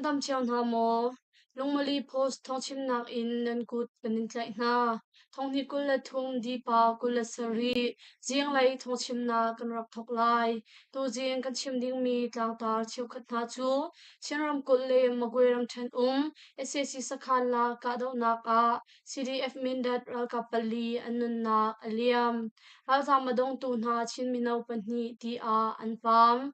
Nan dam cio hna maw? Lungmali Post thawngchimnak in nan kut kan in tlaih hna. Thonghnih 23 Dipa 27 zinglei thawngchimnak kan rak thawk lai. Tuzing kan chim dingmi tlangtar cheukhat hna cu Chin ramkulh le Magwe ramṭhen um sac sakhan la kahdohnak ah CDF Mindat ralkap pali an nunnak a liam. Ralzaam a dongtu hna Chin mino pahnih ti ah an paam.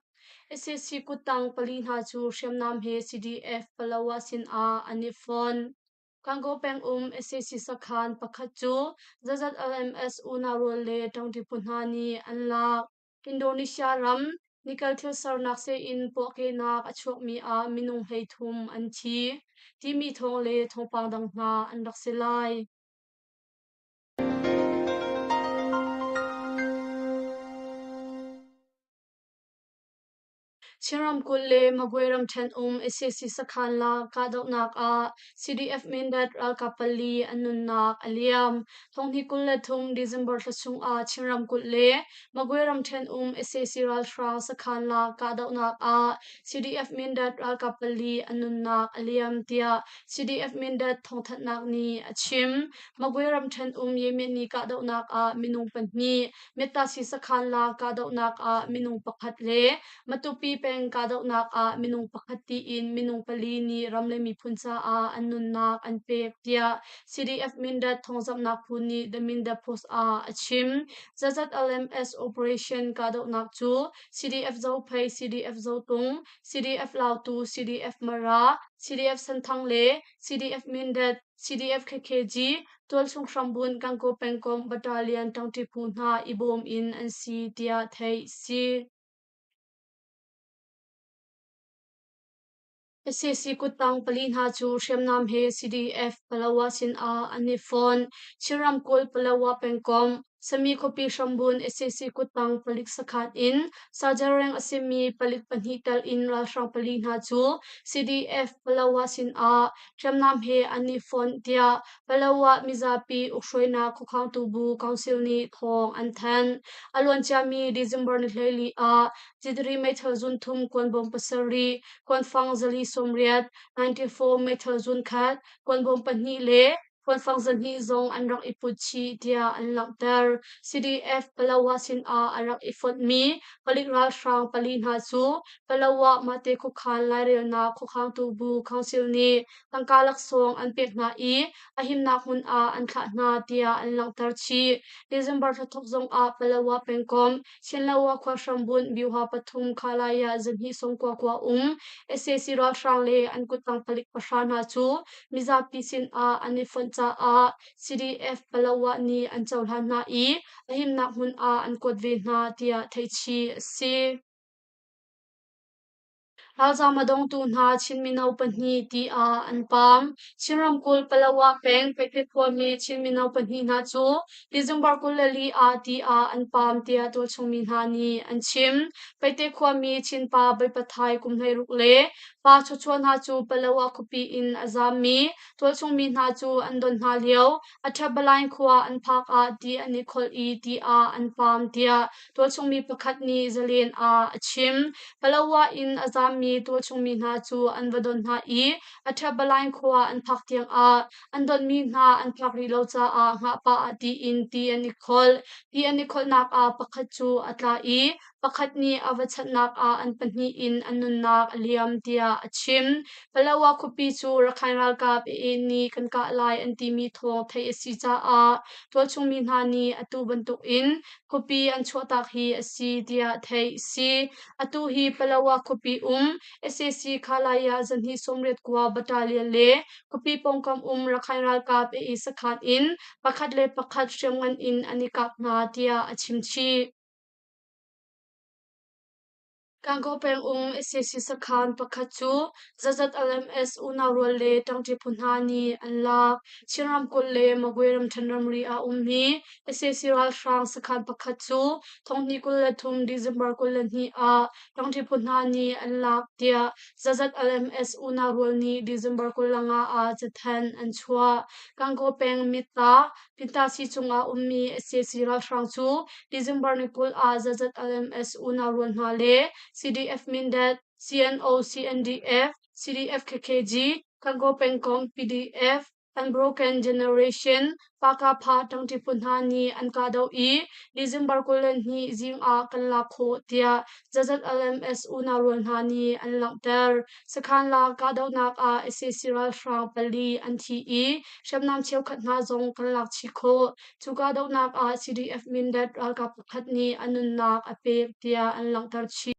Sac kuttang pali hna cu hriamnam he CDF Palawa sinah an i fon. Gangaw pengum sac sakhan pakhat cu zazat LMS unau rual le ṭangṭi phu hna nih an lak. Indonesia ram nickel thil sernak seh in puahkehnak a chuakmi ah minung 33 an thi timi thawng le thawngpang dang hna an rak si lai. Chin ramkulh le Magwe ramṭhen um sac sakhan la kahdohnak ah CDF Mindat ralkap pali an nunnak a liam. Thonghnih 23 December thla chung ah Chin ramkulh le Magwe ramṭhen um sac ralhrang sakhan la kahdohnak ah CDF Mindat ralkap pali an nunnak a liam tiah CDF Mindat thawngthanhnak nih a chim. Magwe ramṭhen um Yemeni kahdohnak ah minung pahnih Mettasi sakhan la kahdohnak ah minung pakhat le Matupi peng kahdohnak ah minung pakhat tiin minung pali nih ram le miphun caah an nunnak an pek tiah CDF Mindat thawngzamhnak phu nih The Mindat Post ah a chim. Zazat LMS operation kahdohnak cu CDF Zophei, CDF Zotung, CDF Lautu, CDF Mara, CDF Senthang le CDF Mindat, CDF KKG, tualchung hrambunh Gangaw pengkomh battalion ṭangṭi phu hna i bawm in an si tiah theih si. Sac kuttang pali hna cu hriamnam he CDF Palawa sinah an i fon. Chin ramkulh Palawa pengkomh Sami khuapi hrambunh sac kuttang palik sakhan in Sajareng a simi palik pahnih tel in ralhrang pali hna cu CDF Palawa sinah hriamnam he an i fonh tiah Palawa mizapi ukhruainak khuakhangtu bu council nih thawng an thanh. A luanciami December ni 14 ah Jidri meithal zun thum kuanbawm pasarih, kuanfang zali 80, 94 meithal zun khat, kuanbawm pahnih le kuanfang zahnih zong an rak i put chih tiah an langhter. CDF Palawa sinah a rak i fonhmi palik ralhrang pali hna cu Palawa Mate Khuakhan Lairelnak Khuakhangtu Bu Council nih tangka laksawng an pek hna i a himnak hmun ah an thlah hna tiah an langhter chih. December thla thawk zongah Palawa pengkomh Chinlowa khua hrambunh Byuha pathum Khalaya zahnih sawmkua khua um sac ralhrang le an kuttang palik pahra hna cu mizapi sinah an i fonh caah CDF Palawa nih an cohlan hna i a himnak hmun ah an kuat ve hna tiah theihchih a si. Ralzaam a dongtu hna Chin mino pahnih ti ah an paam. Chin ramkulh Palawa peng Pekpek khuami Chin mino pahnih hna cu December 24 ah ti ah an paam tiah tualchung mi hna nih an chim. Paihte khuami Chin pa Baipathai kum 16 le pa Chawchuah hna cu Palawa khuapi in a zaammi tualchung mi hna cu an don hna lio Aṭhabalain khua an phak ah ti an i kholh i ti ah an paam tiah tualchung mi pakhat nih Zalen ah a chim. Palawa in a zaammi tualchung mi hna cu an va don hna i Aṭhabalain khua an phak tiangah an donmi hna an phak rih lo caah hngah pah ah tiin ti an i kholh. Ti an i kholhnak ah pakhat cu a tla i pakhat nih a va chanhnak ah an pahnih in an nunnak a liam tiah a chim. Palawa khuapi cu Rakhine ralkap AA nih kan kah lai an timi thawng theih a si caah tualchung mi hna nih atu bantukin khuapi an chuahtak hi a si tiah theih a si. Atu hi Palawa khuapi um sac Khalaya zahnih 89 battalion le khuapi pawngkam um Rakhine ralkap AA sakhan in pakhat le pakhat hriamngan in an i kap hna tiah a chim chih. Gangaw pengum sac sakhan pakhat cu zazat LMS unau rual le ṭangṭi phu hna nih an lak. Chin ramkulh le Magwe ramṭhen ramri ah ummi sac ralhrang sakhan pakhat cu thonghnih 23 December 22 ah ṭangṭi phu hna nih an lak tiah zazat LMS unau rual nih December 25 ah cathanh an chuah. Gangaw peng Mitta Pintasi cungah ummi sac ralhrang cu December ni 20 ah zazat LMS unau rual hna le CDF Mindat. CNO, CNDF, CDF KKG, Gangaw pengkomh PDF, Unbroken Generation, Pakapha ṭangṭi phu hna nih an kahdoh i December 22 zing ah kan lak khawh tiah ZZLMS unau rual hna nih an langhter. Sakhan lak kahdohnak ah sac ralhrang pali an thi i hriamnam cheukhat hna zong kan lak chih khawh. Cu kahdohnak ah CDF Mindat ralkap pakhat nih a nunnak a pek tiah an langhter chih.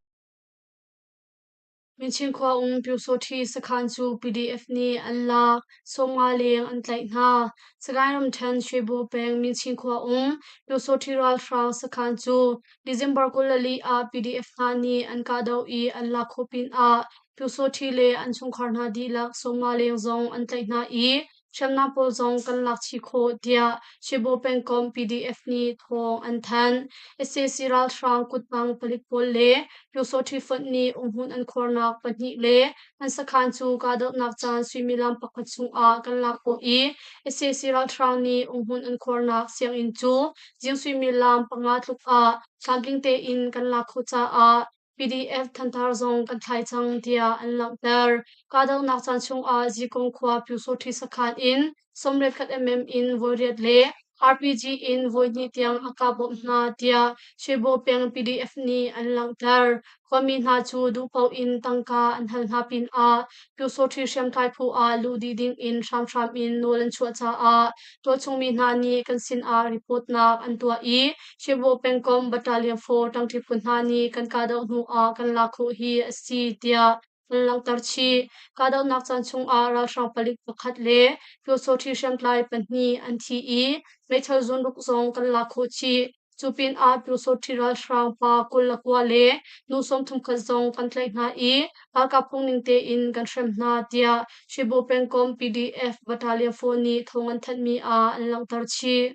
Minchin khua um Pyusawṭhi sakhan cu PDF nih an lak, 50 leng an tlaih hna. Sagaing ramṭhen Shwebo peng Minchin khua um Pyusawṭhi ralhrang sakhan cu December 24 ah PDF hna nih an kahdoh i an lak khawh pinah Pyusawṭhi le an chungkhar hna dihlak 50 leng zong an tlaih hna i hriamnam pawl zong kan lak chih khawh tiah Shwebo pengkomh PDF nih thawng an thanh. Sac ralhrang kuttang palik pawl le Pyusawṭhi fonh nih umhmun an khuarnak pahnih le an sakhan cu kahdohnak caan suimilam pakhat chungah kan lak khawh i sac ralhrang nih umhmun an khuarnak sianginn cu zing suimilam 5 tluk ah tlamtling tein kan lak khawh caah PDF thantar zong kan thlai cang tiah an langhter. Kahdohnak caan chungah Zikong khua Pyusawṭhi sakhan in 91 mm in voiriat le RPG in voihnih tiang a kah bawmh hna tiah Shwebo peng PDF nih an langhter. Khuami hna cu duhpaoh in tangka an hal hna pinah Pyusawṭhi hriamtlai phu ah luh dih dingin hramhram in nawl an chuah caah tualchungmi hna nih kan sinah reportnak an tuah i Shwebo pengkomh Battalion 4 ṭangṭi phu hna nih kan kahdoh hnu ah kan lak khawh hi a si tiah an langhter chih. Kahdohnak caan chungah ralhrang palik pakhat le Pyusawṭhi hriamtlai pahnih an thi i meithal zunruk zong kan lak khawh chih. Cu pinah Pyusawṭhi ralhrang pa 29 le nu 31 zong kan tlaih hna i ralkap phungning tein kan hrem hna tiah Shwebo pengkomh PDF Battalion 4 nih thawng an thanhmi ah an langhter chih.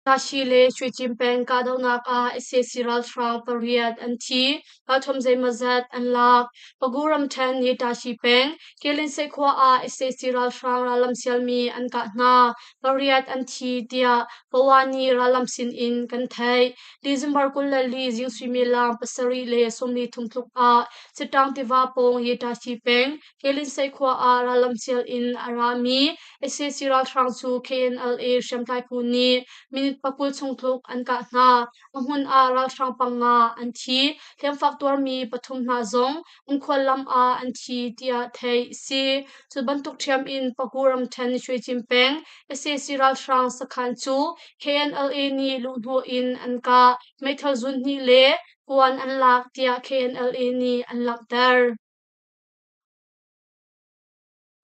Tashi le Shwecim peng kahdohnak ah sac ralhrang pariat an thi, ralṭhawm zeimawzat an lak. Pagu ramṭhen ni Tashi peng Kelinsei khua ah sac ralhrang rallam sialmi an kah hna, pariat an thi tiah Pawani rallam sin in kan theih. December 24 zing suimilam 7:33 tluk ah Sittang tiva pawng Yetashi peng Kelinsei khua ah rallam sial in a rami sac ralhrang cu KNLA hriamtlai phu nih minute 20 chung tluk an kah hna. A hmun ah ralhrang panga an thi. Hliamfak tuarmi pathum hna zong an khuallam ah an thi tiah theih a si. Cu bantuk ṭhiam in Paku ramṭhen Shwecim peng sac ralhrang sakhan cu KNLA nih luhhnawh in an kah. Meithal zun hnih le kuan an lak tiah KNLA nih an langhter.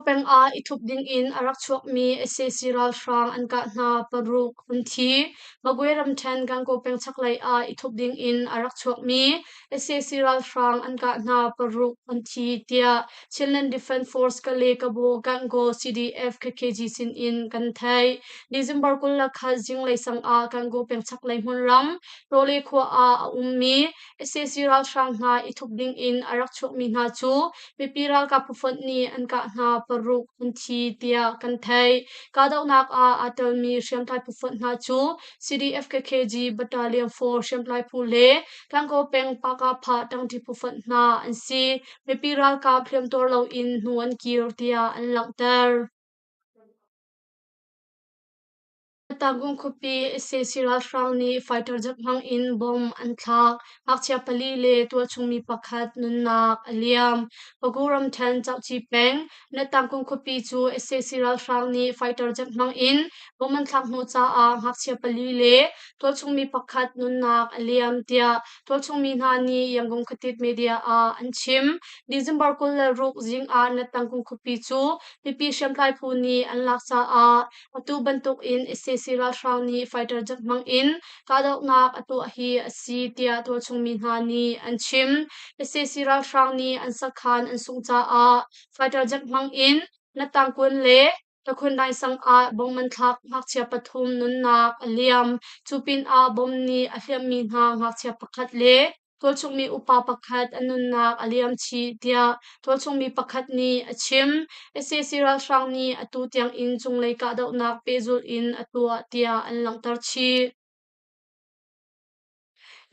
Peng ah i thup dingin a rak chuakmi sac ralhrang an kah hna paruk an thi. Magwe ramṭhen Gangaw peng chaklei ah i thup dingin a rak chuakmi sac ralhrang an kah hna paruk an thi tiah Chinland Defense Force Kale Kabo Gangaw CDF KKG sinin kan theih. December 21 zinglei sang ah Gangaw peng chaklei hmunram Rawle khua ah a ummi sac ralhrang hna i thup dingin a rak chuakmi hna cu mipi ralkap phufonh nih an kah hna paruk an thi tiah kan theih. Kahdohnak ah aa telmi hriamtlai phufonh hna cu CDF KKG Battalion 4 hriamtlai phu le Gangaw peng Pakapha ṭangṭi phufonh hna an si. Mipi ralkap hliamtuar loin hnu an kir tiah an langhter. Tagung khuapi sac ralhrang nih fighter jet hmang in bomb an thlak. Ngakchia pali le tualchung mi pakhat nunnak a liam. Pagu ramṭhen Cauci peng Nattangkung khuapi cu sac ralhrang nih fighter jet hmang in bomb an thlak hnawh caah ngakchia pali le tualchung mi pakhat nunnak a liam tiah tualchung mi hna nih Yangon khuatit media ah an chim. December 26 zing ah Nattangkung khuapi cu mipi hriamtlai phu nih an lak caah atu bantuk in sac ralhrang nih fighter jet hmang in kahdohnak a tuah hi a si tiah tualchung mi hna nih an chim. Sac ralhrang nih an sakhan an sungh caah fighter jet hmang in Nattangkun le Takhundaing sang ah bomb an thlak ngakchia pathum nunnak a liam. Cu pinah bomb nih a hliamhmi hna ngakchia pakhat le tualchungmi upa pakhat a nunnak a liam chih tiah tualchungmi pakhat nih a chim. Sac ralhrang nih atu tiangin cunglei kahdohnak pehzulh in a tuah tiah an langhter chih.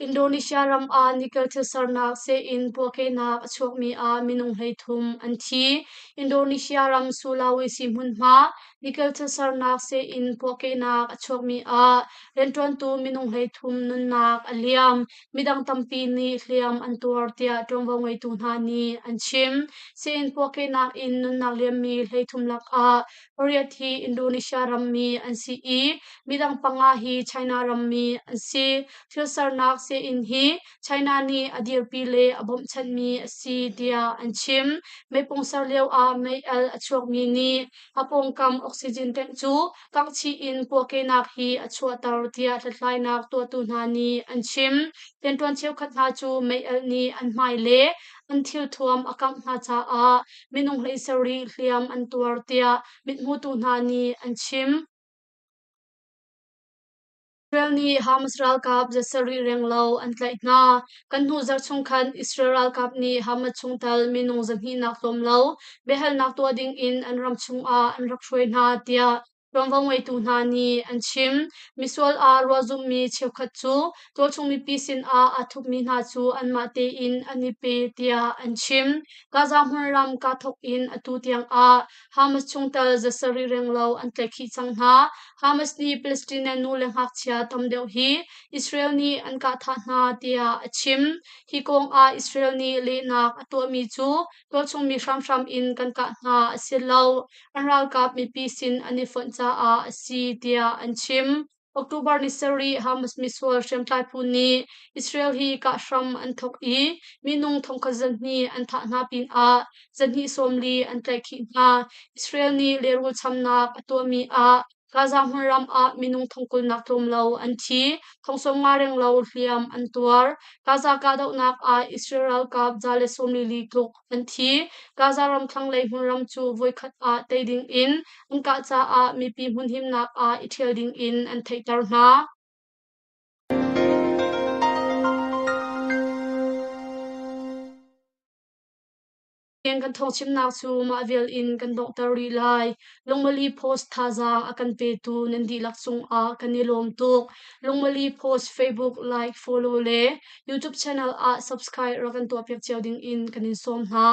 Indonesia ram ah nickel thil sernak seh in puahkehnak a chuakmi ah minung 13 an thi. Indonesia ram Sulawesi hmunhma nickel thil sernak seh in puahkehnak a chuakmi ah rianṭuantu minung 13 nunnak a liam. Midang tampi nih hliam an tuar tiah ṭuanvo ngeitu hna nih an chim. Seh in puahkehnak in nunnak liammi 13 lakah pariat hi Indonesia rammi an si i midang panga hi China rammi an si. Thil sernak seh-inn hi China nih a dirpi le a bawmhchanhmi a si tiah an chim. Meipung ser lioah mei-alh a chuakmi nih a pawngkam oxygen tank cu kanghchih in puahkehnak hi a chuahter tiah hlathlainak tuahtu hna nih an chim. Rianṭuan cheukhat hna cu mei-alh nih an hmai le an thilthuam a kangh hna caah minung 17 hliam an tuar tiah mithmutu hna nih an chim. Israel nih Hamas ralkap 700 renglo an tlaih hna. Kan hnu zarh chung khan Israel ralkap nih Hamas chungtel minung 200 nak tlawm lo biahalnak tuah ding in an ram chungah an rak hruai hna tiah ṭuanvo ngeitu hna nih an chim. Misual ah ruahzumhmi cheukhat cu tualchung mipi sinah aa thupmi hna cu anmah tein an i pe tiah an chim. Gaza hmunram kaa thawk in atu tiang ah Hamas chungtel 700 renglo an tlaihkhih cang hna. Hamas nih Palestinian nu le ngakchia tam deuh hi Israel nih an kah thah hna tiah a chim. Hi kong ah Israel nih lehnak a tuahmi cu tualchungmi hramhram in kan kah hna a si lo. An ralkap mipi sin an i fonh caah a si tiah an chim. October ni sarih Hamas misual hriamtlai phu nih Israel hi kah hram an thawk i minung 1200 an thah hna pinah 240 an tlaihkhih hna. Israel nih lehrul chamnak a tuahmi ah Gaza hmunram ah minung 20,000 nak tlawm lo an thi, 90,000 renglo hliam an tuar. Gaza kahdohnak ah Israel ralkap 144 tluk an thi. Gaza ram thlanglei hmunram cu voikhat ah tei ding in an kah caah mipi hmunhimnak ah i ṭhial ding in an theihter hna. Kan thawngchimnak cu mah vial in kan donghter rih lai. Lungmali Post thazaang a kan petu nan dihlak cungah kan i lawm tuk. Lungmali Post Facebook like, follow le YouTube channel ah subscribe rak kan tuahpiak cio ding in kan in sawm hna.